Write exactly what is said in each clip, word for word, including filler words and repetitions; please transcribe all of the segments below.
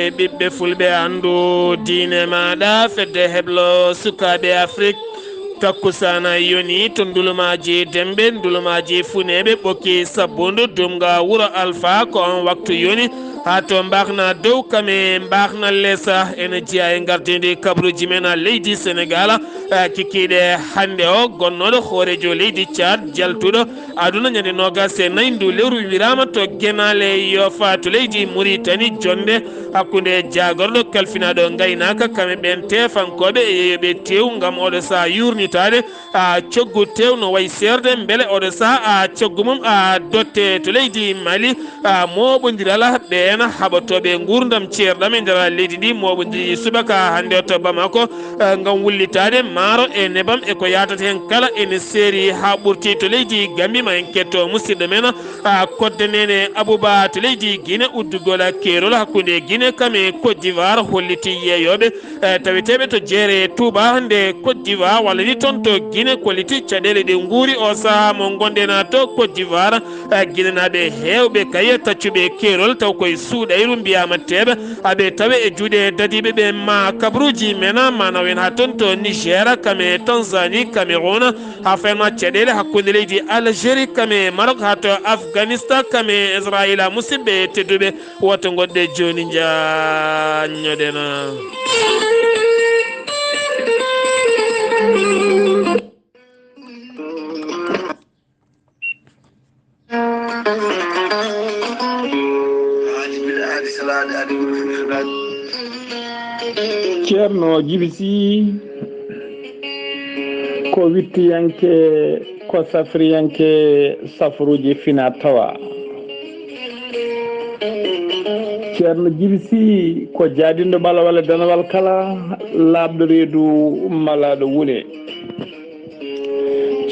E ɓiɓɓe fulɓe, anndu diine maaɗa, fedde heblo sukaaɓe Afrik. Takkusaana yoni to ndulumaaji Dembe, ndulumaaji Funeeɓe, ɓokki sabbundu, dumga wuro Alfa, ko on waktu yoni. Haa to mbaakna dow kame mbaakna lesa, ene jeyaa e ngardiindi kabruuji men a leydi Senegaal. Eh, kikiiɗe hannde o, gonnooɗo hooreejo leydi Caad, jaltuɗo aduna ñande noogas e nayi ndu lewru, wiraama to Genaale Yoofa to leydi Muritani, jonnde hakkunde jaagorɗo kalfinaaɗo ngaynaaka, kame ɓeen teefankooɓe e yeeyooɓe teewu, ngam oɗo sahaa yuurnitaade a coggu teew no wayi seerde, mbele oɗo sahaa a coggu mum a dotte to leydi Mali, a mooɓondiral ɓeen haɓotooɓe nguurndam ceerɗam e nder leydi ndi, mooɓondiri subaka hannde o to Bamako, eh, ngam wullitaade maaro e nebam e ko yaatata heen kala ene seeri haa ɓurti to leydi Gambi. Ma en ketto musidɗo men, ah, Kodde Nene Abuba to leydi Gine, uddugol keerol hakkunde Gine kam e Côte d'Ivoire, holliti yeeyooɓe, eh, taweteeɓe to jeere Touba nde Côte d'Ivoire, walla ni toon to Gine, kolliti caɗeele ɗe nguuri o sahaa mo ngonɗen to Côte d'Ivoire. Eh, Ginenaaɓe heewɓe kay taccuɓe keerol taw koye suuɗayru mbiyaama teeɓe, aɓe tawe e juuɗe dadiiɓe ɓe ma kabruuji men, ma nawen haa toon to Niger, kame Tanzanie, Cameroun, haa fayma caɗeele hakkunde leydi Algérie, kame Maroc, haa to Afghanistan, kame Israila. Musidɓe tedduɓe, woto ngoɗɗe jooni njaññoɗen. Ceerno Jibi Sy, ko wittiyanke, ko safriyanke safruuji fina tawa. Ceerno Jibi Sy, ko jaadinɗo ɓalawal e danawal kala, laaɓɗo reedu, malaaɗo wule.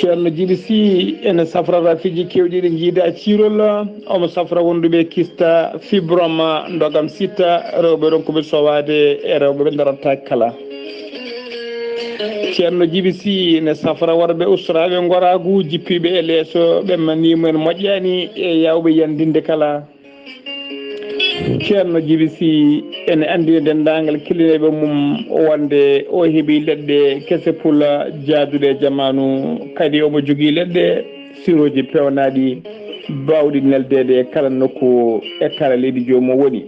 Ceerno Jibi Sy ene safra rafiiji keewɗi ɗi njiida ciirol, omo safra wonduɓe kista fibrome, ndogam sitta, rewɓe ronkuɓe sowaade e rewɓe ɓe darataake kala. Ceerno Jibi Sy ene safra worɓe usraaɓe ngoraagu, jippiiɓe e leeso, ɓe maniimu en moƴƴaani e yaawɓe yandinde kala. Ceerno Jibi Sy ene anndi e denndaangal killineeɓe mum wonde o heɓi leɗɗe kese pula jaaduɗe e jamaanu, kadi omo jogii leɗɗe sirooji peewnaaɗi baawɗi neldeede e kala nokku e kala leydi joomum woni.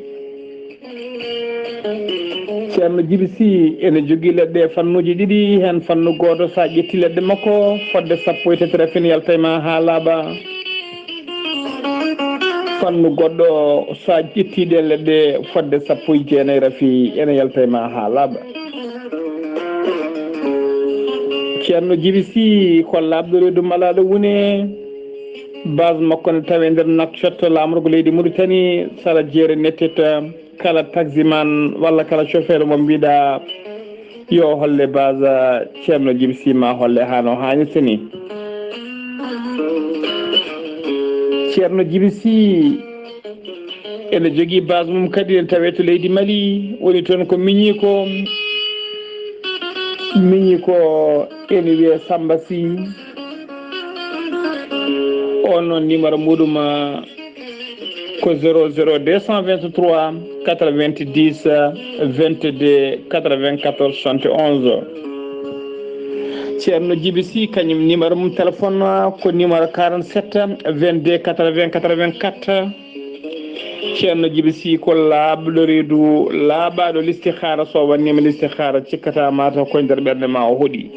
Ceerno Jibi Sy ene jogii leɗɗe e fannuuji ɗiɗi, heen fannu gooto, so a ƴetti leɗɗe makko, fodde sappo e tati rafin yalta e ma haa laaɓa. Fannu goɗɗo, so a ƴetti ɗe leɗɗe, fodde sappo e jeenayi rafi ene yalta e ma haa laaɓa. Ceerno Jibi Sy ko laaɓɗo reedu malaaɗo wune. Base makko ne tawe nder Nouakchott, laamorgo leydi Mauritanie, sara jeere Netteta. Kala taximan walla kala chauffeur mo mbiɗa yo holle base Ceerno Jibi Sy, ma holle haa no haanirta ni. Ceerno Jibi Sy ene jogii base mum kadi, ene tawee to leydi Mali, woni toon ko miñi ko, miñi ko ene wiyee Samba Sy. On noon numéro muɗum, ah, ko zéro zéro deux cent vingt-trois quatre-vingt-dix vingt-deux quatre-vingt-quatorze soixante et onze. Ceerno Jibi Sy, kañum numéro mum téléphone, ah, ko numéro quarante-sept vingt-deux quatre-vingts quatre-vingt-quatre. Ceerno Jibi Sy ko laaɓɗo reedu, laaɓaaɗo listihaara. So wannima listihaara, cikkata mataw ko nder ɓernde ma o hoɗi.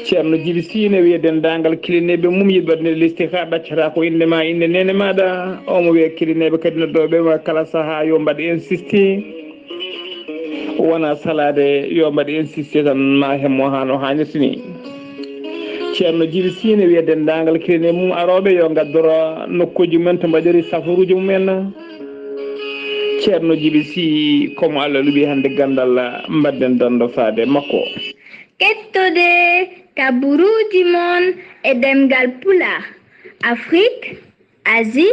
Ceerno Jibi Sy ne wiya denndaangal kilineeɓe mum yiɗɓe waɗde listihaara, ɗaccata ko innde ma, innde neene maaɗa. Omo wiya kilineeɓe kadi noddooɓe ma kala sahaa yo mbaɗ insisté. Wona salaade, yo mbaɗ insisté tan, ma hemmo haa no haanirta ni. Ceerno Jibi Sy ne wiya denndaangal kilineeɓe mum arooɓe yo ngaddoro nokkuuji mumen to mbaɗiri safaruuji mumen. Ceerno Jibi Sy, ko mo Allah luɓi hannde ganndal, mbaɗden danndo faade makko. Kettode kaburuuji mon e ɗemngal Pulaar, Afrik, Asie,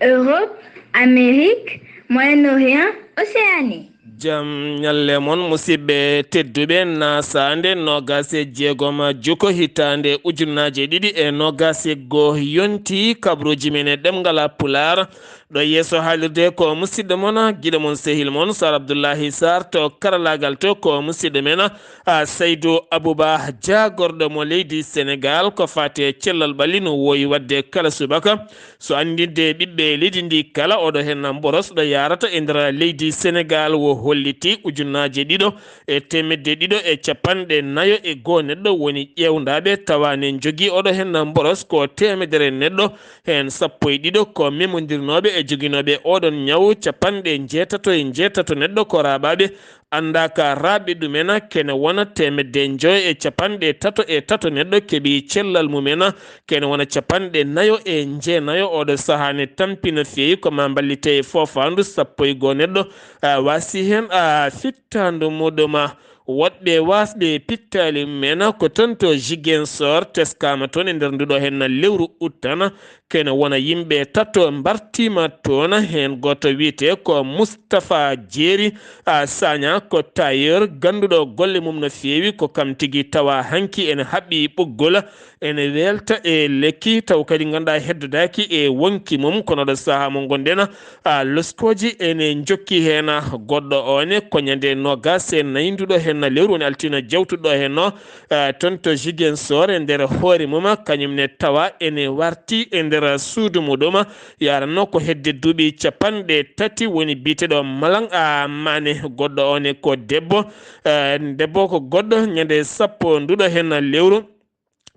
Europe, Amérique, Moyen-Orient, Océanie. Jam ñalle mon, musidɓe tedduɓe, nasaande noogas e jeegom juko hitaande ujunnaje ɗiɗi e noogas e goo yonti, kabruuji men e ɗemngal Pulaar, Ɗo yeeso haalirde ko musidɗo mon, giɗo mon, sehil mon, Sar Abdullahi Sar to karalaagal to, ko musidɗo men, a, Saydu Abuba, jaagorɗo mo leydi Senegal, ko faati e cellal ɓalli no woowi waɗde kala subaka. So anndinde ɓiɓɓe leydi ndi kala, oɗo hen mboros ɗo yaarata e nder leydi Senegal, wo holliti ujunnaaje ɗiɗo e teemedde ɗiɗo e capanɗe nayo e goo neɗɗo woni ƴeewndaaɓe, tawa ne njogii oɗo hen mboros ko teemedere neɗɗo, heen sappo e ɗiɗo ko memondirnooɓe e joginooɓe oɗon ñaw, capanɗe njeetato e njeetato neɗɗo ko raaɓaaɓe, anndaaka raaɓe ɗumen, kene wona teemedde njoyo e capanɗe tato e tato neɗɗo keɓi cellal mumen, kene wona capanɗe nayo e njeenayo. Oɗo sahaa ne tampi no feewi, ko ma mballite e foofaandu sappo e goo neɗɗo, a, waasi heen, a, fittaandu muɗum. Woɗɓe waasɓe pittaali mumen ko toon to Ziguinchor teskaama toon e nder nduɗo heen lewru ut tan, kene wona yimɓe tato mbartiima toon, heen gooto wiyetee ko Moustapha Jeeri, a, Sagna, ko tailleur gannduɗo golle mum no feewi, ko kam tigi tawa hanki ene haɓɓi ɓoggol, ene weelta e lekki, taw kadi ngannduɗaa heddodaaki e wonki mum, kono ɗo sahaa mo ngonɗen, a, loskooji ene njokki heen. Goɗɗo o ne ko ñande noogaas e nayi nduɗo heen lewru woni altine jawtuɗo heen o, a, toon to Ziguinchor e nder hoore mum, kañum ne tawa ene warti e nder suudu muɗum, yaranno ko hedde duuɓi capanɗe tati woni biyeteeɗo Malang a Mane. Goɗɗo o ne ko debbo, a, debbo ko goɗɗo ñande sappo nduɗo heen lewru.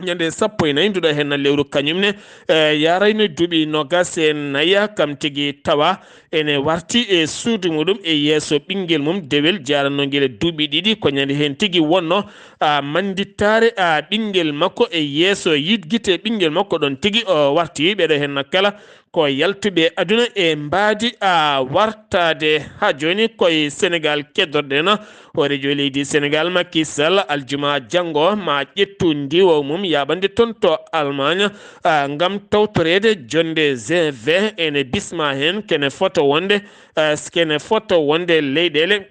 Ñande sappo e nayi nduɗo heen lewru kañum ne, e, yarayno duuɓi noogaas e nayi, kam tigi tawa ene warti e suudu muɗum e yeeso ɓinngel mum dewel jaranno ngel e duuɓi ɗiɗi. Ko ñande heen tigi wonno, a, manndittaare, a, ɓinngel makko e yeeso yit gite ɓinngel makko ɗoon tigi o warti. Ɓeɗo heen kala ko yaltuɓe aduna e mbaadi a wartaade. Haa jooni koye Senegal keddorɗen. Hooreejo leydi Senegal Macky Sall aljuma janngo ma ƴettu ndiwo mum yaaɓande toon to Allemagne, a, ngam tawtoreede jonnde G vingt. Ene bisma heen kene foto wonde, a, kene foto wonde leyɗeele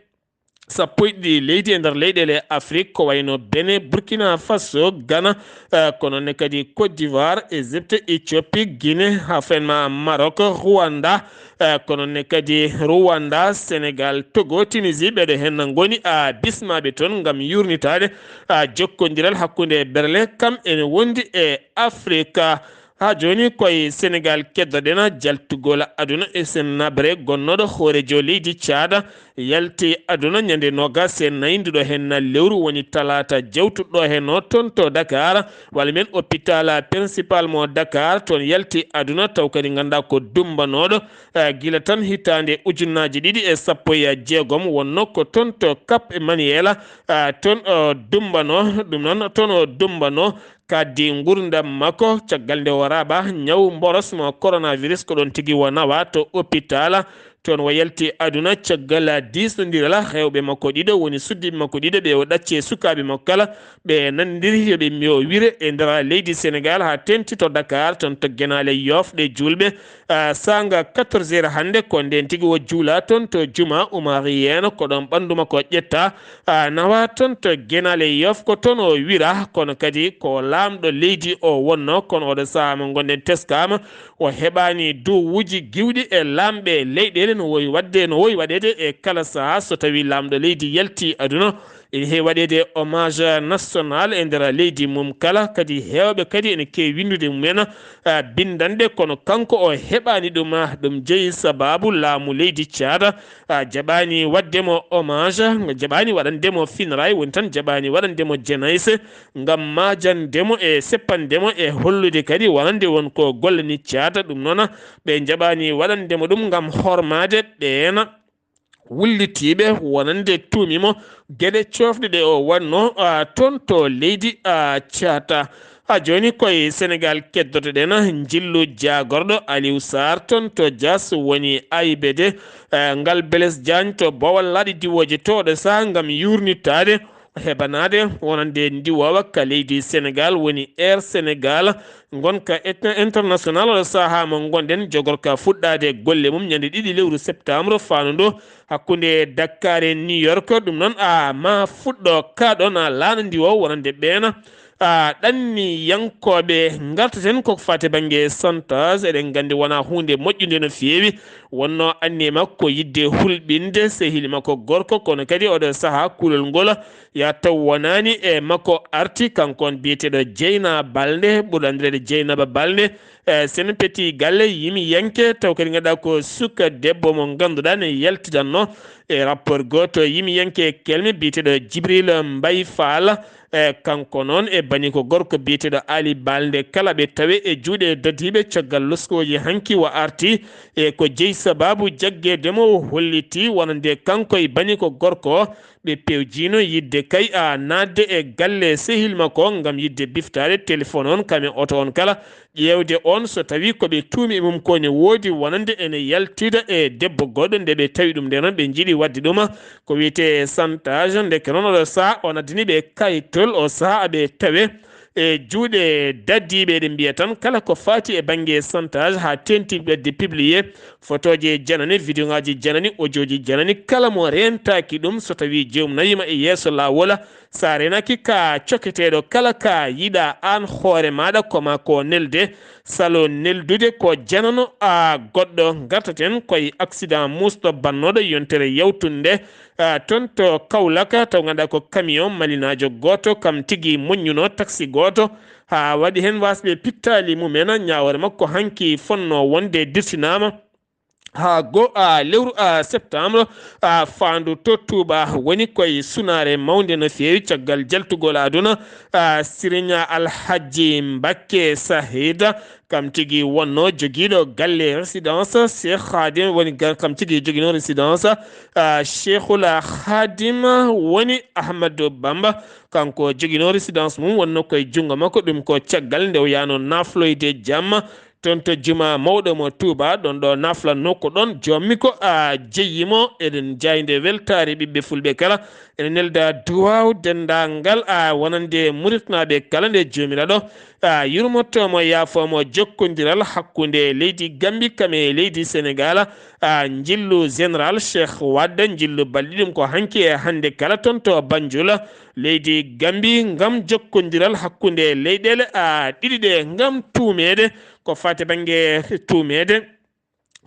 sappo e ɗiɗi leydi e nder leyɗeele Afrik, ko wayno Benin, Burkina Faso, Ghana, eh, kono ne kadi Côte d'Ivoire, Égypte, Éthiopie, Guinée, haa fen ma Maroc, Rwanda, eh, kono ne kadi Rwanda, Sénégal, Togo, Tunisie, ɓeɗo heen ngoni a bismaɓe toon ngam yurnitaade a jokkondiral hakkunde Berlin, kam ene wondi e Afrika. Haa jooni koye Senegal keddoɗen jaltugol aduna e sen naɓre gonnooɗo hooreejo leydi Caada yalti aduna ñande noogaas e nayi nduɗo heen lewru woni talaata jawtuɗo heen o toon to Dakar, walla men hôpital principal mo Dakar, toon yalti aduna taw kadi ngannduɗaa ko dumbanooɗo, eh, gila tan hitaande ujunnaaji ɗiɗi e sappo e jeegom wonno ko toon to Cap Manuel, eh, toon o dumbanoo, ɗum noon toon o dumbanoo kaddi ngurdam makko, caggal nde o raaɓa ñaw mboros mo coronavirus, ko ɗoon tigi o nawa to hôpital. Toon o yalti aduna caggal diisnondiral heewɓe makko ɗiɗo, woni suddiiɓe makko ɗiɗo, ɓe o ɗacci e sukaaɓe makko kala, ɓe nanndiri yo ɓe mi o wire e nder leydi Senegal haa teeŋti to Dakar, toon to Genaale Yoff ɗe juulɓe, ah, saanga quatorze heures hannde, ko ndeen tigi o juula toon to juma Umariyeen, ko ɗoon ɓanndu makko ƴetta, a, nawa toon to Genaale Yoff, ko toon o wira, kono kadi ko laamɗo leydi o wonno, kono oɗo sahaa mo ngonɗen teskaama, o heɓaani duwuuji giwɗi e laamɓe leyɗeele no wowi waɗde, no wowi waɗeede e kala sahaa so tawii laamɗo leydi yalti aduna. Ene heewi waɗeede hommage national e nder leydi mum kala, kadi heewɓe kadi ene keewi winndude mumen, a, binndanɗe, kono kanko o heɓaani ɗum, a, ɗum jeyi sabaabu laamu leydi Caada, a, jaɓaani waɗde mo hommage, jaɓaani waɗande mo funérailles, woni tan jaɓaani waɗande mo jenayse ngam maajande mo e seppande mo e hollude kadi wonande won ko gollani Caada. Ɗum noon, ɓe njaɓaani waɗande mo ɗum ngam hormaade ɓeen wullitiiɓe wonande tuumi mo geɗe coofɗe ɗe o waɗno, a, toon to leydi, a, Caada. Haa jooni koye Senegal keddoto-ɗen njillu jaagorɗo Aliou Sarr toon to Diass woni A I B D, eh, ngal Blaise Diagne to Bawol laaɗe diwooje to oɗo sahaa ngam yuurnitaade, heɓanaade wonande ndiwoowa ka leydi Senegal woni Air Senegal, ngonka et-, international oɗo sahaa mo ngonɗen, jogorka fuɗɗaade golle mum ñande ɗiɗi lewru septembre faandu ndu hakkunde Dakar e New York. Ɗum noon a ma fuɗɗo ka ɗoon a laana ndiwoowa wonande ɓeen a, ɗanniyankooɓe. Ngartaten koko faati bannge chantage, eɗen nganndi wonaa huunde moƴƴunde no feewi. Wonnoo anniye makko yiɗde hulɓinde sehil makko gorko, kono kadi oɗo sahaa kulol ngol ya taw wonaani e makko arti, kanko on biyeteeɗo Jeyna Balde, ɓurɗo anndireede Jeynaba Balde. E, Sen Petit Galle yimiyanke, taw kadi ngannduɗaa ko suka debbo mo ngannduɗaa ne yaltidanno e rapport gooto yimiyanke kelme biyeteeɗo Jibril Mbay Faal. E, kanko noon e bani ko gorko biyeteeɗo Ali Balde kala ɓe tawe e juuɗe dadiiɓe caggal loskooji hanki wa arti. E, ko jeyi sababu jaggeede mo o holliti wonande kanko e bani ko gorko o ɓe pewjino yiɗde kay a naatde e galle sehil makko ngam yiɗde biftaade téléphone on kam e oto on kala, ƴeewde on so tawii ko ɓe tuumi e mum ko ne woodi wonande ene yaltida e debbo goɗɗo nde ɓe tawi ɗum nde noon ɓe njiɗi waɗde ɗum ko wiyetee chantage. Ndeke noon oɗo sahaa o naddini ɓe kayitol o sahaa aɓe tawe e juuɗe dadiiɓe eɗen mbiya tan kala ko faati e bannge chantage haa teeŋti ɓedde publié fotooji janani, vidéo ŋaaji janani, audio ji janani, kala mo reentaaki ɗum so tawii joomum nawiima e yeeso laawol, so a reenaaki ka coketeeɗo kala ka yiɗaa aan hoore maaɗa ko maa ko nelde, salo neldude ko janano a goɗɗo. Ngartaten koye accident muusɗo bannooɗo yontere yawtunde, a, toon to Kawlaka taw ngannduɗaa ko camion malinaajo gooto kam tigi moƴƴuno taxi gooto haa waɗi heen waasɓe pittaali mumen. Ñaawoore makko hanki fonnoo wonde dirtinaama haa go, a, lewru, a, septembre, a, faandu to Touba woni koye sunaare mawnde no feewi caggal jaltugol aduna, a, Siriñ Alhaji Mbakke Sahida kam tigi wonnoo jogiiɗo galle résidence Cheikh Khadim woni ga-, kam tigi joginoo résidence, a, Cheikhul Khadim woni Ahmadou Bamba, kanko joginoo résidence mum wonnoo koye junngo makko, ɗum ko caggal nde o yahnoo nafloyde jamma toon to juma mawɗo mo Touba, ɗon ɗo naflatnoo ko ɗon joommi ko a jeyi mo. Eɗen jaaynde weltaare ɓiɓɓe fulɓe kala, ene nelda duwaaw denndaangal a wonande muritnaaɓe kala nde Joomiraaɗo a yurmotoo mo, yaafoo mo. Jokkondiral hakkunde leydi Gambi kam e leydi Senegaal, a njillu général Cheikh Wade, njillu balɗi ɗum ko hanki e hannde kala toon to Banjul, leydi Gambi, ngam jokkondiral hakkunde leyɗeele a ɗiɗi ɗe ngam tuumeede ko faati bannge tuumeede,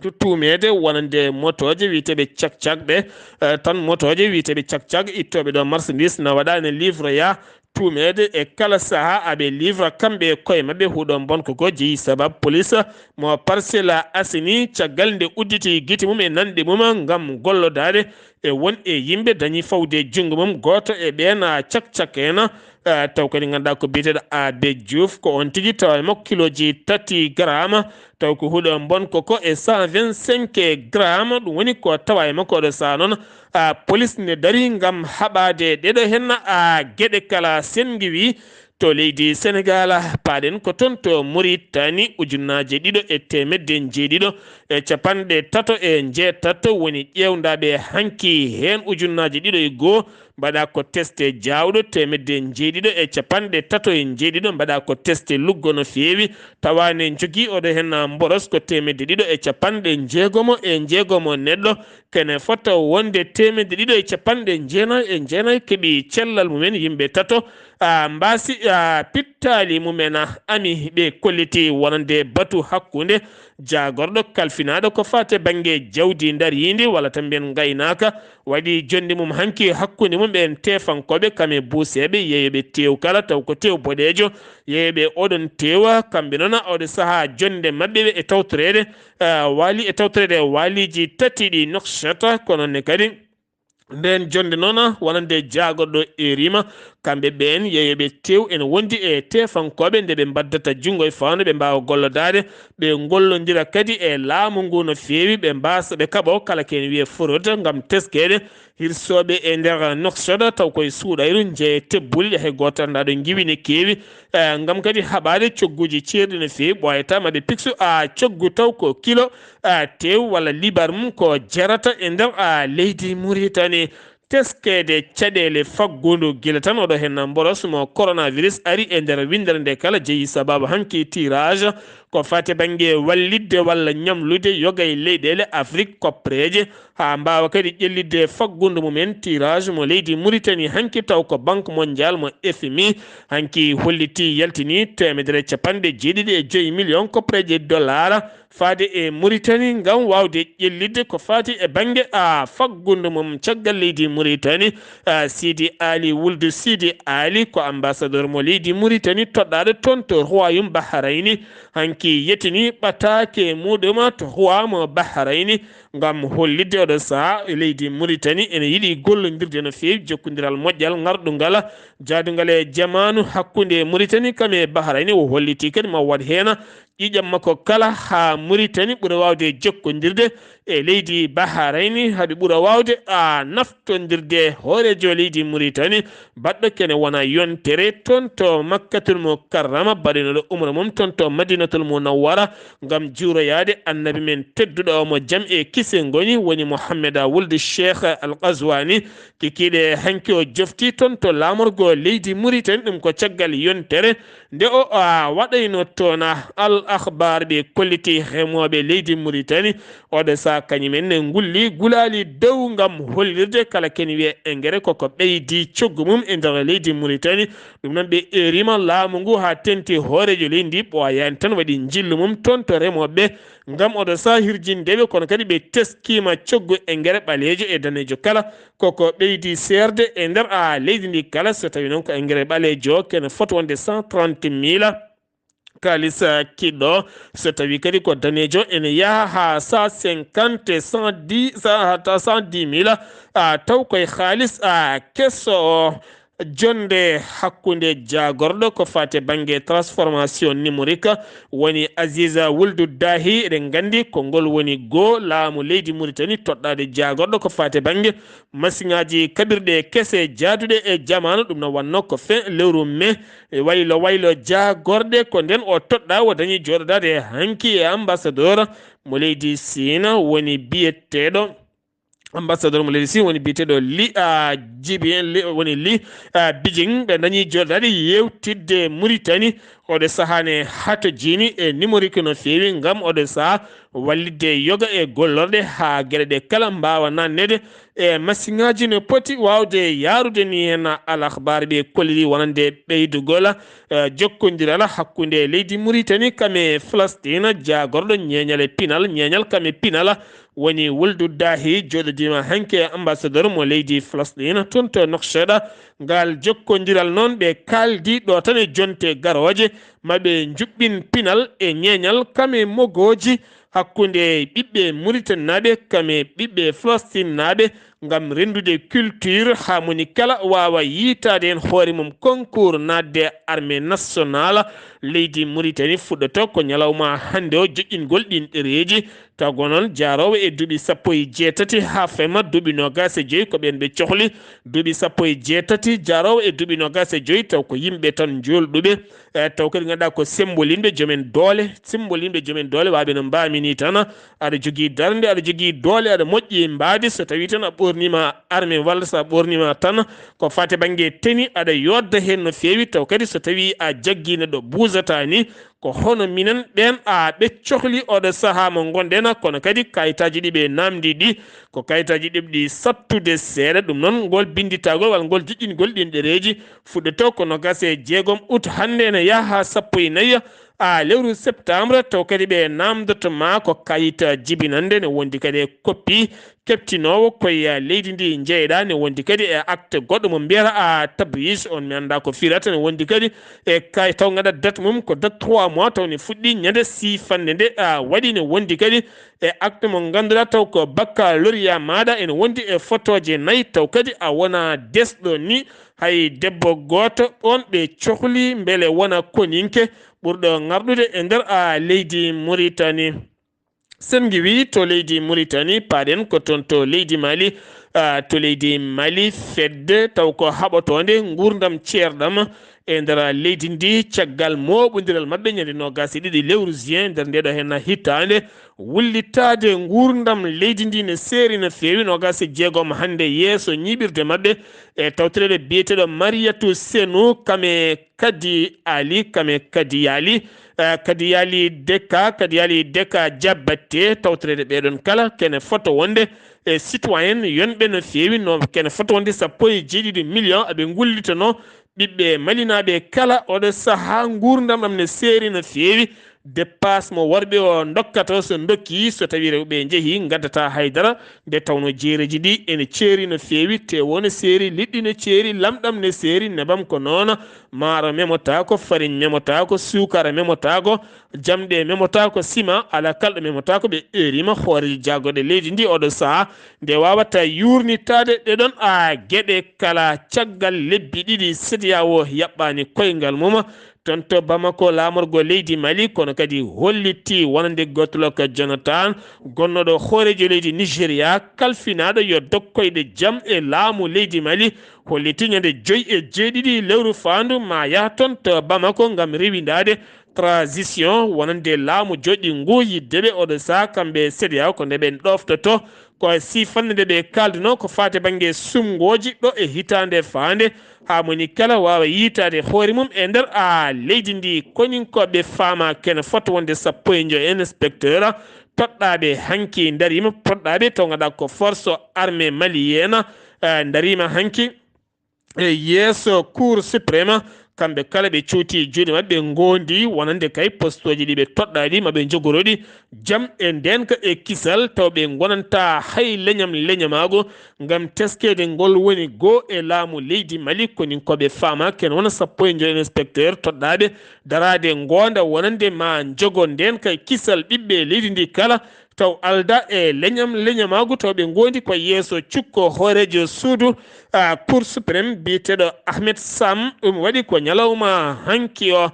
to tuumeede wonande motooje wiyeteeɓe cak-cak ɗe, eh, tan motooje wiyeteeɓe cak-cak ittooɓe ɗo marchandise na waɗa ene livre ya tuumeede e kala sahaa aɓe livre kamɓe e koye maɓɓe huɗo bonko ko jeyi sababu police mo Parcelles Assainies caggal nde udditi gite mum e nanɗe mum ngam gollodaade e won e yimɓe dañi fawde junngo mum gooto e ɓeen cak-cak en, eh, taw kadi ngannduɗaa ko biyeteeɗo Abe Diouf ko on tigi tawa e makko kilooji tati garaama, taw ko huɗo bonko ko e cent vingt-cinq grammes, ɗum woni ko tawa e makko oɗo sahaa noon, a, police ne darii ngam haɓaade ɗeɗo heen, a, geɗe kala senngiwi to leydi Senegaal. Paaɗen ko toon to Mauritanie, ujunnaaje ɗiɗo e teemedde njeeɗiɗo e capanɗe tato e njeetato woni ƴeewndaaɓe hanki, heen ujunnaaje ɗiɗo e goo mbaɗa ko teste jaawɗo teemedde njeeɗiɗo e capanɗe tato e njeeɗiɗo, mbaɗa ko teste luggo no feewi, tawa ne njogii oɗo heen mboros ko teemedde ɗiɗo e capanɗe njeegomo e njeegomo neɗɗo, kene fota wonde teemedde ɗiɗo e capanɗe jeenayi e jeenayi keɓi cellal mumen yimɓe tato, a, mbaasi, a, pittaali mumen, a, ami ɓe kolliti wonande batu hakkunde jaagorɗo kalfinaaɗo ko faate bannge jawdi ndariindi walla tan mbiyen ngaynaaka, waɗi jonde mum hanki hakkunde mum ɓeen teefankooɓe kam e buuseeɓe yeeyooɓe teew kala taw ko teew boɗeejo, yeeyooɓe oɗon teewa kamɓe noon oɗo sahaa jonde maɓɓe e tawtoreede, eh, waali e tawtoreede waaliiji tati ɗi Nouakchott, ko noon ne kadi ndeen jonde noon wonande jaagorɗo e rima kamɓe ɓeen yeeyooɓe teew ene wondi e teefankooɓe nde ɓe mbaddata junngo e faandu ɓe mbaawa gollodaade, ɓe ngollondira kadi e laamu ngu no feewi, ɓe mbaasa ɓe kaɓo kala ko ene wiyee fraude ngam teskeede hirsooɓe e nder Nouakchott taw koye suuɗayru njeeye tebbuli ɗe hay gooto anndaa ɗo ngiwi ne keewi, eh, ngam kadi haɓaade cogguuji ceerɗi no feewi ɓooyata maɓe piksu a coggu taw ko kilo, eh, teew walla libar mum ko jarata e nder a leydi Mauritanie. Teskeede caɗeele faggudu gila tan oɗo heen mboros mo coronavirus ari e nder winndere nde kala jeyi sababu hanki tirage ko fati bannge wallitde walla ñamlude yoga e leyɗeele Afrik koppereeje, haa mbaawa kadi ƴellitde faggudu mumen tirage mo leydi Mauritanie hanki, taw ko Banque Mondiale mo F M I hanki holliti yaltini teemedere capanɗe jeeɗiɗi e joyi million koppereeje dollar faade e Mauritanie ngam waawde ƴellitde ko fati e bannge a faggudu mum. Caggal leydi Mauritanie, a, Sidi Ali Wuldu Sidi Ali ko ambassadeur mo leydi Mauritanie toɗɗaaɗo toon to Royaume Bahrayni. Hanki yettini ɓataake muɗum to Royaume Bahrayni ngam hollitde oɗo sahaa leydi Mauritanie ene yiɗi gollondirde no feewi jokkondiral moƴƴal ŋarɗungal jaadungal e jamaanu hakkunde Mauritanie kam e Bahrayni. O holliti kadi ma waɗ heen ƴiiƴam makko kala haa Mauritanie ɓura waawde jokkondirde e leydi Bahrayni, haa ɓe ɓura waawde a naftondirde hooreejo leydi Mauritanie baɗɗo kene wona yontere toon to Makkatul Mukarrama, baɗinooɗo umra mum toon to Madinatul Munawwara ngam juuroyaade Annabi men tedduɗo o mo jam e kise ngoni, woni Mohammeda wuldu Cheikh Al Qazwani. Kikiiɗe hanki o jofti toon to laamorgo leydi Mauritanie, ɗum ko caggal yontere nde o, a, waɗayno toon. Al Akhbar ɓe kolliti remooɓe leydi Mauritanie oɗo sahaa kañum en ne ngulli gulaali dow ngam hollirde kala kene wiye engrais koko ɓeydi coggu mum e nder leydi Mauritanie. Ɗum noon ɓe eerima laamu ngu haa tenti hooreejo leydi ndi ɓooyaani tan waɗi njillu mum toon to remooɓe ngam oɗo sahaa hirjindeɓe, kono kadi ɓe teskima coggu engrais ɓaleejo e daneejo kala koko ɓeydi seerde e nder a leydi ndi kala. So tawi noon ko engrais ɓaleejo kene foti wonde cent trente mille kaalis, ah, kiɗɗo. So tawi kadi ko daneejo ene yaha haa cent cinquante, cent dix, sa-, hatta cent dix mille, ah, taw koye kaalis, ah, keso o. Jonde hakkunde jaagorɗo ko fate bannge transformation numérique woni Aziza Wuldu Dahi. Eɗen nganndi ko ngol woni goo laamu leydi Mauritanie toɗɗaade jaagorɗo ko fate bannge masiŋaaji kaɓirɗe kese jaaduɗe e jamaanu. Ɗum no wannoo ko fin lewru mai. E waylo waylo jaagorɗe ko nden o toɗɗaa, o dañi jooɗodaade hanki e ambassadeur mo leydi Siina woni biyeteeɗo, ambassadeur mo leydi Siina woni biyeteeɗo Li, a, Jibi, Li, woni Li, a, Bijing. Ɓe dañi jooɗodaade yewtidde Mauritanie. Oɗo sahaa ne hatojini e numérique no feewi ngam oɗo sahaa wallitde yoga e gollorɗe haa geɗe ɗe kala mbaawa naatneede e masiŋaaji no poti waawde yaarude ni. Heen Al Akhbar ɓe kolliri wonande ɓeydugol, eh, jokkondiral hakkunde leydi Mauritanie kam e Falastin. Jaagorɗo ñeeñal e pinal, ñeeñal kam e pinal woni Wuldu Dahi, jooɗodiima hanki e ambassadeur mo leydi Falastin toon to Nouakchott. Ngal jokkondiral noon ɓe kaaldi ɗo tan e jonte garooje, ma ɓe njuɓɓin pinal e ñeeñal kam e mogooji hakkunde ɓiɓɓe Muritaninaaɓe kam e ɓiɓɓe Falestinnaaɓe ngam renndude culture haa moni kala waawa yiytaade heen hoore mum. Concours naatde armée nationale leydi Mauritanie fuɗɗoto ko ñalawma hannde o, joƴƴingol ɗiin ɗereeji. Tago noon, jaaroowo e duuɓi sappo e jeetati haa fema duuɓi noogaas e joyi, ko ɓeen ɓe cohli. Duuɓi sappo e jeetati, jaaroowo e duuɓi noogaas e joyi, taw ko yimɓe tan njoolɗuɓe, e, taw kadi ngannduɗaa ko sembolinɓe, joomen doole, sembolinɓe, joomen doole, waawɓe no mbaami ni tan. Aɗa jogii darnde, aɗa jogii doole, aɗa moƴƴi mbaadi. So tawii tan a ɓoorniima arme walla so a ɓoorniima tan ko fate bannge teni, aɗa yooɗda heen no feewi. Taw kadi so tawii a jaggii neɗɗo buusataa ni, ko hono minen ɓeen, a, ɓe cohli oɗo sahaa mo ngonɗen, kono kadi kayitaaji ɗi ɓe naamndi ɗi, ko kayitaaji ɗiɓɗi sattude seeɗa. Ɗum noon, ngol binnditagol walla ngol joƴƴingol ɗiin ɗereeji fuɗɗoto ko noogaas e jeegom août hannde, ene yaha haa sappo e nayi, a, lewru septembre. Taw kadi ɓe naamndoto ma ko kayit jibinannde, ne wondi kadi e koppi keptinoowo koye leydi ndi jeyɗaa, ne wondi kadi e acte goɗɗo mo mbiyata a tabriyis, on mi anndaa ko firata, ne wondi kadi e kay taw ngannduɗaa date mum ko date trois mois, taw ne fuɗɗi ñande siifannde nde a waɗi, ne wondi kadi e acte mo ngannduɗaa taw ko baccalauréat maaɗa, ene wondi e fotooje nayi, taw kadi a wona desɗo ni, hay debbo gooto. On ɓe cohli mbele wona koninke ɓurɗo ŋarɗude e nder a leydi Mauritanie. Sen ngiwi to leydi Mauritanie, paaɗen ko toon to leydi Mali. Ah, to leydi Mali, fedde taw ko haɓotoonde nguurndam ceerɗam e nder leydi ndi, caggal mooɓondiral maɓɓe ñande noogaas e ɗiɗi lewru juin nder ndeɗo hen hitaande, wullitaade nguurndam leydi ndi ne seeri no feewi. Noogaas e jeegom hannde yeeso ñiiɓirde maɓɓe e tawtoreede biyeteeɗo Mariyatu Senu, kame kadi Ali, kame kadi yaali, eh, kadi yaali Deka, kadi yaali Deka Jabbate, tawtoreede ɓeɗon kala kene foto wonde e citoyen yonɓe no feewi, no kene foto wonde sappo e jeeɗiɗi million aɓe ngullitano ɓiɓɓe malinaaɓe kala. Oɗo sahaa nguurndam ɗam ne seeri no feewi. Dépasse mo worɓe o ndokkata, so ndokki, so tawi rewɓe njehi, ngaddata haydara. Nde tawno jeereji ɗi ene ceeri no feewi, tewo ne seeri, liɗɗi ne ceeri, lamɗam ne seeri, nebam ko noona, maaro memotaako, fariñ memotaako, suukara memotaako, jamɗe memotaako, sima, ala kalɗo memotaako. Ɓe eerima hooreejo jaagoɗe leydi ndi oɗo sahaa, nde wawata yurnitaade ɗeɗon a geɗe kala. Caggal lebbi ɗiɗi, CEDEAO yaɓɓani koyngal mum. Toon to Bamako, laamorgo leydi Mali, kono kadi holliti wonande Goodluck Jonathan, gonnoɗo hooreejo leydi Nigeria, kalfinaɗo yo dog koyɗe jam e laamu leydi Mali, holliti ñande joy e jeeɗiɗi lewru faandu ma yah toon to Bamako ngam rewindaade transition wonande laamu joɗɗi ngu. Yiddeɓe oɗo sahaa kamɓe CEDEAO ko nde ɓen ɗoftoto ko e sifande nde ɓe kaalduno ko faati bannge sumngooji ɗo e hitaande faande, haa moni kala waawa yiytaade hoore mum e nder a leydi ndi. Koninkooɓe faama kene fota wonde sappo e njoyo inspecteur toɗɗaaɓe hanki ndariima, toɗɗaaɓe taw ngannduɗaa ko force armée malienne, eh, ndariima hanki e yeeso Cour suprême. Kamɓe kala ɓe cowti juuɗe maɓɓe, ɓe ngondi wonande kay postooji ɗi ɓe toɗɗaaɗi ma ɓe njogoroɗi jam e ndeenka e kisal, taw ɓe ngonanta hay leñam leñamaago ngam teskeede ngol woni goo e laamu leydi Mali. Koninkooɓe faama ken wona sappo e njoyo inspecteur toɗɗaaɓe daraade ngoonda wonande ma njogo ndeenka e kisal ɓiɓɓe leydi ndi kala, taw alda e leñam leñamaagu, taw ɓe ngondi ko yeeso cukko hooreejo suudu, a, Cour suprême biyeteeɗo Ahmed Sam. Ɗum waɗi ko ñalawma hanki o.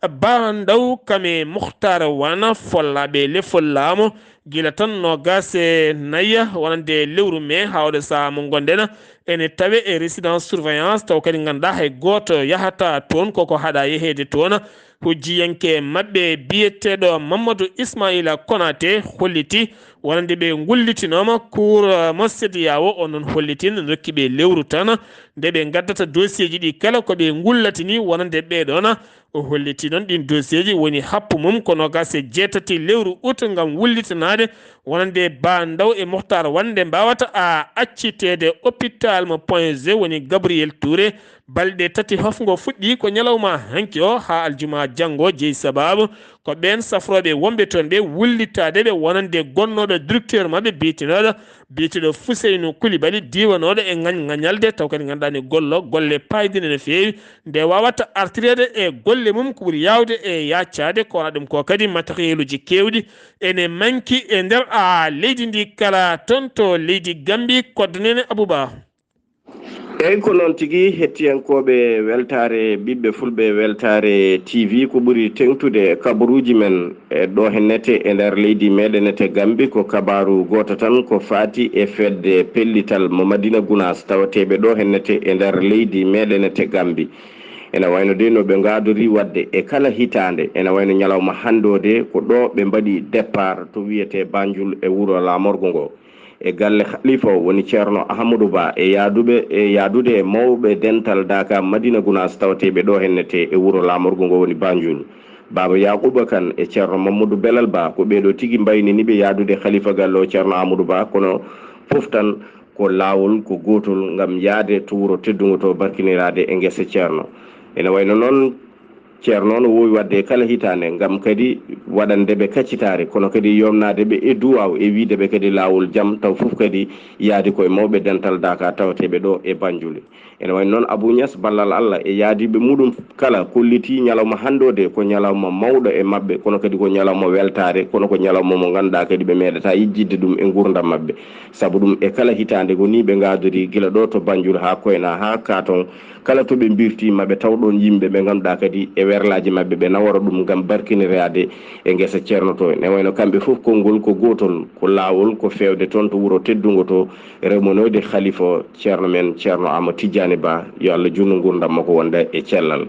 Ba Ndaw kame Mukhtar Wana, follaaɓe lefol laamu, gila tan noogaas e nayi wonande lewru mee haa oɗo sahaa mo ngonɗen, ene tawe e résidence surveillance, taw kadi ngannduɗaa hay gooto yahata toon, koko haɗa yeheede toon. Hujjiyanke maɓɓe biyeteeɗo Mamadou Ismaila Konaté holliti wonande ɓe ngullitinooma Cour, eh, mo CEDEAO. O noon holliti no ndokki ɓe lewru tan nde ɓe ngaddata dossier ji ɗi kala ko ɓe ngullatini wonande ɓeɗon. O holliti noon ɗin dossier ji woni happu mum ko noogaas e jeetati lewru août ngam wullitanaade wonande Ba Ndaw e Mukhtar Wane nde mbawata a acciteede hôpital mo Point G woni Gabriel Touré. Balɗe tati hofngo fuɗɗi ko ñalawma hanki o haa aljuma janngo, jeyi sabaabu ko ɓeen safrooɓe wonɓe toon ɓe wullitaade ɓe wonande gonnooɗo directeur maɓɓe biyeteeɗo, biyeteeɗo Fuseynu Kulibali, diwanooɗo e ngañ ngañalde, taw kadi ngannduɗaa ne gollo golle paayɗe no feewi, nde wawata artireede e golle mum ko ɓuri yaawde e yaacaade. Ko wona ɗum ko kadi matériel uji keewɗi ene manki e nder a leydi ndi kala. Toon to leydi Gambi, Koddo Nene Abouba. Eyi, ko noon tigi, hettiyankooɓe Weltaare Ɓiɓɓe Fulɓe, Weltaare T V, ko ɓuri teŋtude kabaruuji men e ɗo hennete e nder leydi meɗenete Gambi, ko kabaaru gooto tan ko faati e fedde pellital mo Madina Gunaas tawateeɓe ɗo hennete e nder leydi meɗenete Gambi. Ena wayno de no ɓe ngaadori waɗde e kala hitaande, ena wayno ñalawma hannde o de ko ɗo ɓe mbaɗi départ to wiyetee Banjul e wuro laamorgo ngo. E galle Khalifa o woni Ceerno Ahamadou Ba e yaaduɓe, e yaadude e mawɓe dental Daaka Madina Gunaas tawateeɓe ɗo hennete e wuro laamorgo ngo woni Banjul. Baaba Yaaquuba Kan e Ceerno Mamadou Belal Ba ko ɓeeɗo tigi mbaynini ɓe yaadude Khalifa galle o Ceerno Ahamadou Ba, kono fof tan ko laawol ko gootol ngam yaade to wuro teddungo to barkiniraade e ngese Ceerno. Ene wayno noon Ceerno no woowi waɗde e kala hitaande ngam kadi waɗande ɓe kaccitaare, kono kadi yomnaade ɓe e duwaaw e wiyde ɓe kadi laawol jam, taw fof kadi yaadi koye mawɓe dental Daaka tawateeɓe ɗo e Banjul. Ene wayno noon Abou Niass, ballal Allah e yaadiiɓe muɗum kala, kollitii ñalawma hannde o de ko ñalawma mawɗo e maɓɓe, kono kadi ko ñalawma weltaare, kono ko ñalawma mo ngannduɗaa kadi ɓe meeɗataa yejjitde ɗum e nguurndam maɓɓe. Sabu ɗum e kala hitaande ko nii ɓe ngaadori gila ɗo to Banjul haa Koyna haa Katon, kala to ɓe mbirti ma ɓe taw ɗoon yimɓe ɓe ngannduɗaa kadi e werlaaji maɓɓe, ɓe nawora ɗum ngam barkiniraade e ngesa Ceerno to. Ne wayno kamɓe fof konngol ko gootol, ko laawol, ko feewde toon to wuro teddungo to, rewmanoyde Khalifa Ceerno men, Ceerno Amadou Tidiane Ba, yo Allah juutnu nguurndam makko wonda e cellal.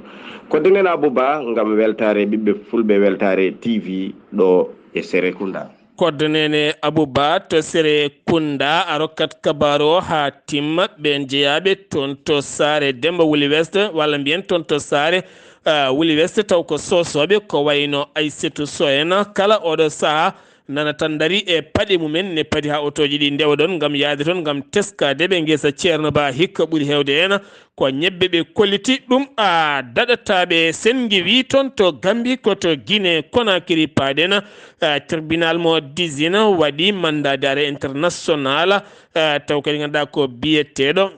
Kodde nen Abou Ba ngam weltaare ɓiɓɓe Fulɓe, Weltaare T V ɗo e Serekunda. Kodde nen Abou Ba to Serekunda, a rokkat kabaaru o haa timma. Ɓeen jeyaaɓe toon to Saare Demba Wuli West, walla mbiyen toon to Saare, ah, Wuli West, taw ko Soosooɓe, ko wayno Aysatu Soh en, kala ooɗo sahaa nana tan ndarii e paɗe mumen, ne padi haa otooji ɗi ndewa ɗoon ngam yahde toon, ngam teskaade ɓe ngesa Ceerno Ba. Hikka ɓuri heewde heen ko ñebbe ɓe kolliti, ɗum a daɗataa ɓe. Senngi wii toon to Gambie, ko to Guinée Conakry paaɗen, ah, tribunal mo Dizina waɗi mandat d'arrêt international, ah, taw kadi ngannduɗaa ko biyeteeɗo,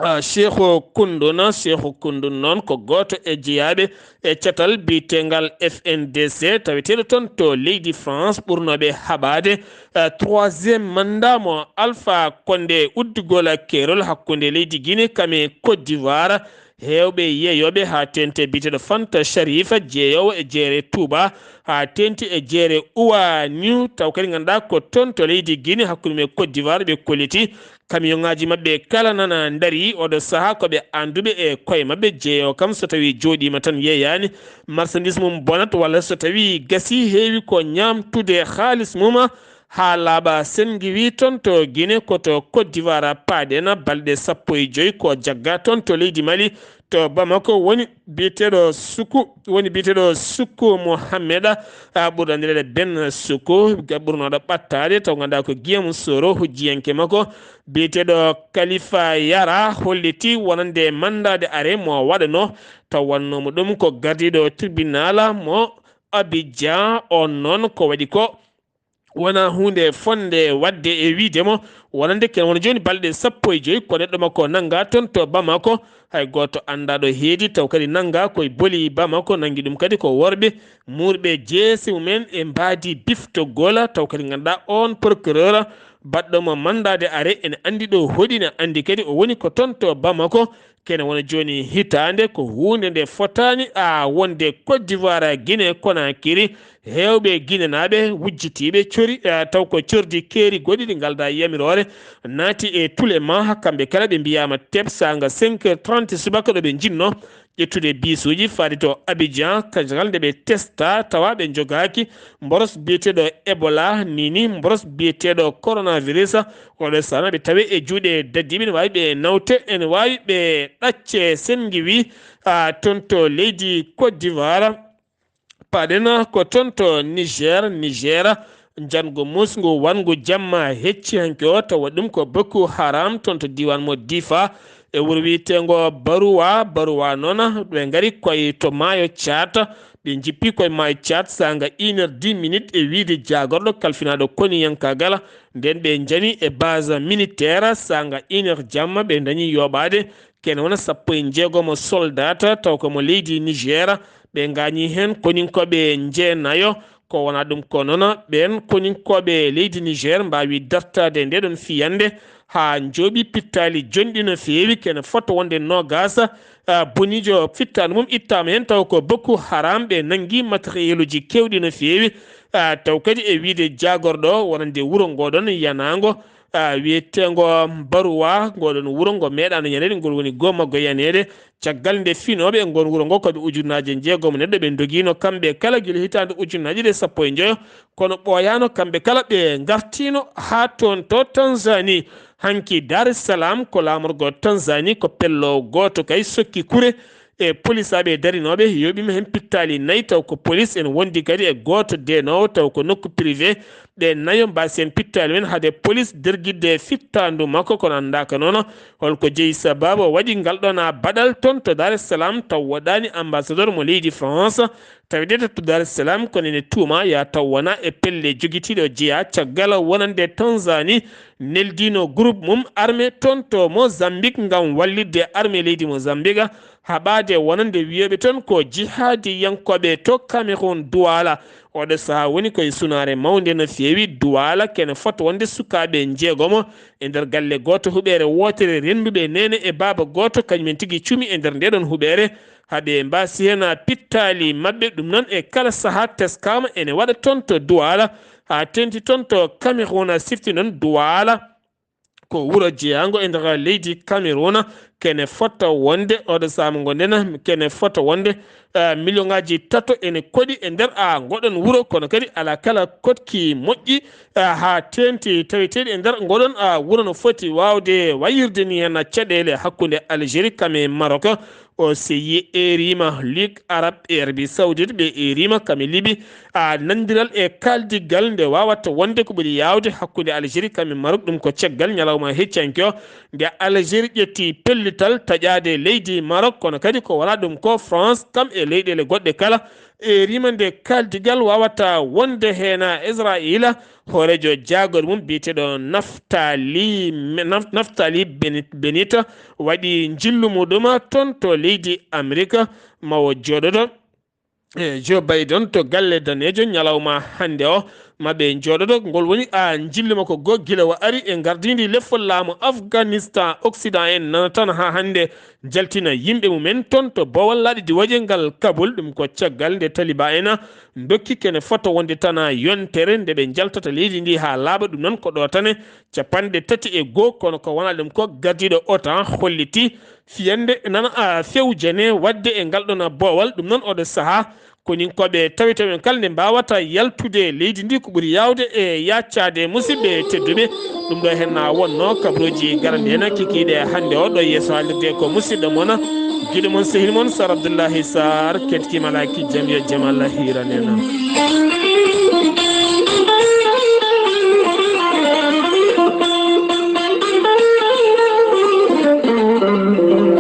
ah, Cheikhou Koundouna. Cheikhou Koundouna noon ko gooto e jeyaaɓe e catal biyeteengal F N D C, taweteeɗo toon to leydi France, ɓurnooɓe haɓaade, eh, troisième mandat mo Alpha Condé uddugol keerol hakkunde leydi Guinée kam e Côte d'Ivoire. Heewɓe yeeyooɓe haa teeŋti e biyeteeɗo Fanta Sharif, jeeyoowo e jeere Touba, haa teeŋti e jeere Ouani, taw kadi ngannduɗaa ko toon to leydi Guinée hakkunde mum e Côte d'Ivoire ɓe kolliti. Kamiyoŋaaji maɓɓe kala nana ndarii, ooɗo sahaa ko ɓe annduɓe e koye maɓɓe. Jeeyoowo kam so tawii jooɗiima tan yeeyaani, marchandise mum bonat, walla so tawii gasii heewi ko ñaamtude haalis mum haa laaɓa. Senngi wii toon to Guinée ko to Côte d'Ivoire paaɗen, balɗe sappo e joy ko jaggaa toon to leydi Mali, to Bamako woni biyeteeɗo Suku, woni biyeteeɗo Suku Mohamed, a, ɓurɗo anndireede Ben Suku, ga-, ɓurnooɗo ɓattaade, taw ngannduɗaa ko Guillaume Soro, hujjiyanke makko biyeteeɗo Khalifa Yara, holliti wonande mandat d'arrêt mo waɗanoo, taw wonnoo mo ɗum ko gardiiɗo tribunal mo Abidjan. On noon ko waɗi ko wonaa huunde fotnde waɗde e wiyde mo wonande ken wona jooni balɗe sappo e joy ko neɗɗo makko nanngaa toon to Bamako. Hay gooto anndaa ɗo heedi, taw kadi nanngaa koye boli Bamako, nanngi ɗum kadi ko worɓe muurɓe jeese mumen e mbaadi biftogol, taw kadi ngannduɗaa oon procureur baɗɗo mo mandat d'arrêt ene anndi ɗo hoɗi, ne anndi kadi o woni ko toon to Bamako. Kene wona jooni hitaande ko huunde nde fotaani a wonde Côte d'Ivoire, Guinée Conakry, heewɓe Guinénaaɓe wujjitiiɓe cori, eh, taw ko cordi keeri goɗɗi ɗi ngaldaa yamiroore, naati e tule ma, kamɓe kala ɓe mbiyaama tep saanga cinq heures trente subaka ɗo ɓe njinnoo ƴettude biisuuji faade to Abidjan, kanjal ngal nde ɓe testa tawa ɓe njogaaki mboros biyeteeɗo Ebola, ni ni mboros biyeteeɗo coronavirus. Oɗo sahaa ɓe tawe e juuɗe daddiiɓe, ene waawi ɓe nawte, ene waawi ɓe ɗacce. Senngi wii, a, toon to leydi Côte d'Ivoire, paaɗen ko toon to Niger, Niger, njanngu muusngu wanngu jamma hecci hanki o, tawa ɗum ko Boko Haram toon to diiwaan mo Difa, e wuro wiyeteengo Baruwa. Baruwa noon, ɓe ngari koye to maayo Tchad, ɓe njippi koye maayo Tchad saanga une heure dix minutes, e wiyde jaagorɗo kalfinaaɗo koniyankaagal. Ndeen ɓe njani e base militaire saanga une heure jamma, ɓe ndañi yooɓaade kene wona sappo e jeegomo soldat, taw ko mo leydi Niger. Ɓe ngaañi heen koninkooɓe njeenayo. Ko wonaa ɗum ko noon, ɓeen koninkooɓe leydi Niger mbaawi dartaade ndeeɗoon fiyannde haa njooɓi pittaali jonɗi no feewi, kene fota wonde noogaas, a, boniijo fittaandu mum ittaama heen, taw ko Boko Haram. Ɓe nanngi matériel uji keewɗi no feewi, a, taw kadi e wiyde jaagorɗo wonande wuro ngooɗoon yanaango, a, wiyeteengo Baruwa, ngooɗoon wuro ngo meeɗaano yaneede, ngol woni goo maggo yaneede. Caggal nde finooɓe e ngol wuro ngo ko ɓe ujunnaaje njeegomo neɗɗo ɓe ndogiino kamɓe kala gila hitaande ujunnaaje ɗiɗi e sappo e njoyo, kono ɓooyaano kamɓe kala ɓe ngartiino haa toon to Tanzanie. Hanki Dar es Salaam ko laamorgo Tanzanie, ko pello gooto kay sokki kure e polisaaɓe darinooɓe, yoɓiima heen pittaali nayi, taw ko polis en wondi kadi e gooto deenoowo, taw ko nokku privé. Ɓe nayo mbaasi heen pittaali men hade polis dergidde fittaandu makko, kono anndaaka noon holko jeyi sababu o waɗi ngal ɗoon a baɗal toon to Dar es Salaam, taw woɗɗaani ambassadeur mo leydi France, tawde to Dar es Salaam, kono ene tuuma ya taw wona e pelle jogitiiɗo jeyaa caggal wonande Tanzanie neldiino groupe mum armée toon to Mozambique ngam wallitde armée leydi Mozambique haɓaade wonande wiyooɓe toon ko jihaadiyankooɓe to Cameroun, Douala. Oɗo sahaa woni koye sunaare mawnde no feewi. Douala kene fota wonde sukaaɓe njeegomo e nder galle gooto, huɓeere wootere, rennduɓe neene e baaba gooto, kañumen tigi cumi e nder ndeeɗoon huɓeere. Haɓe mbaasi heen pittaali maɓɓe, ɗum noon e kala sahaa teskaama ene waɗa toon to Duwaala, haa teeŋti toon to Cameroun, a sifti noon Duwaala ko wuro jeyaango e nder leydi Cameroun, kene fota wonde, oɗo saama ngo ndena, kene fota wonde, ah, million ngaaji tato ene koɗi e nder, ah, ngoɗon wuro, kono kadi alaa kala koɗki moƴƴi, ah, haa teeŋti taweteeɗi e nder ngoɗon, ah, wuro no foti waawde wayrde ni heen caɗeele hakkunde Algérie kam e Maroc. O seyi eeriima Ligue Arabe e Arabie Saoudite, ɓe eeriima kam e Libi, a nanndiral e kaaldigal nde waawata wonde ko ɓuri yaawde hakkunde Algérie kam e Maroc, ɗum ko caggal ñalawma heccanke o, nde Algérie ƴetti pellital taƴaade leydi Maroc, kono kadi ko wonaa ɗum ko France kam e leyɗeele goɗɗe kala eeriima nde kaaldigal waawata wonde heen. Israayiila, hooreejo jaagorɗe mum biyeteeɗo Naftali, Naf-, Naftali Beni-, Benita waɗi njillu muɗum toon to leydi Amerika, ma o jooɗoto e Joe Biden to galle daneejo ñalawma hannde o, ma ɓe njooɗoto. Ngol woni a njillu makko goo gila o ari e ngardiindi lefol laamu Afghanistan. Occident en nana tan haa hannde njaltina yimɓe mumen toon to boowal laaɗe diwaaji ngal Kabul. Ɗum ko caggal nde Taliban en ndokki kene fota wonde tan yontere nde ɓe njaltata leydi ndi haa laaɓa. Ɗum noon ko ɗo tan e capanɗe tati e goo, kono ko wonaa ɗum ko gardiiɗo otan holliti fiyande nana a fewjane waɗde e ngal ɗon boowal. Ɗum noon oɗo sahaa koninkooɓe tawetee ɓen kala nde mbaawata yaltude leydi ndi ko ɓuri yaawde e yaccaade. Musidɓe tedduɓe, ɗum ɗo heen na wonno kabaruuji garande en kikiiɗe hannde o. Ɗo yeeso haalirde ko musidɗo mon, giɗo mon, sehil mon Sar Abdoullahi Sarr. Keɗkiima laaki jam, yo jam Allah hiiran en.